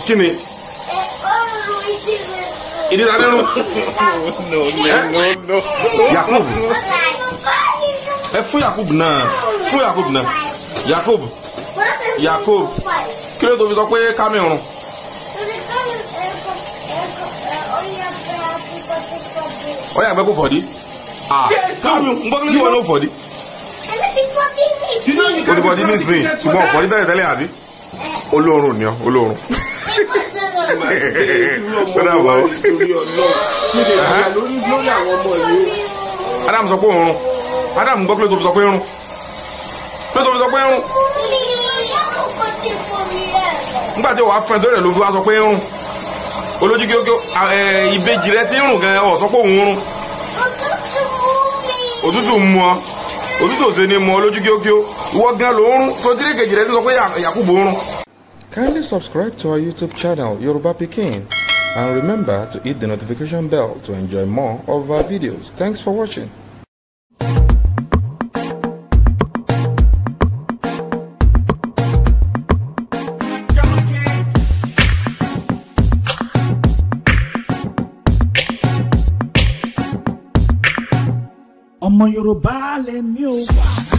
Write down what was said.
Kí ni? Ìdí ta nínú? No, no, no. Yakub. Ẹ fún Yakub náà. Fún Yakub náà. Yakub. Yakub. Kí ló tó fi sọ pé kámi rún? Ó yàgbẹ́ kó fọ̀dí. Kámi ń gbọ́ kí ló tó wọ́n ló fọ̀dí. O ti fọ̀dí nísìnyí ṣùgbọ́n fọ̀dí tẹ́lẹ̀ tẹ́lẹ̀ àbí? Olóorun ni ọ, olóorun. Ó dàbọ̀. Adam sọ pé òun. Adam gbọ́ kí ló tó fi sọ pé rún. Kí ló tó fi sọ pé rún. Nígbà tí wàá fún ẹ tó rẹ̀ ló fi wá sọ pé rún. Olójú kíókíó ìbejì rẹ ti ń rùn gan ọ̀ sọ pé òun rún. Òtútù mú ọ. Òtútù ò ṣe ni mú ọ lójú kíókíó. Ìwọ gan ló ń rún. Sotíré kejì rẹ ti sọ pé Yakubu ń rún. Kindly subscribe to our YouTube channel Yoruba Pikin and remember to hit the notification bell to enjoy more of our videos. Thanks for watching. Ọmọ Yorùbá lèmi o.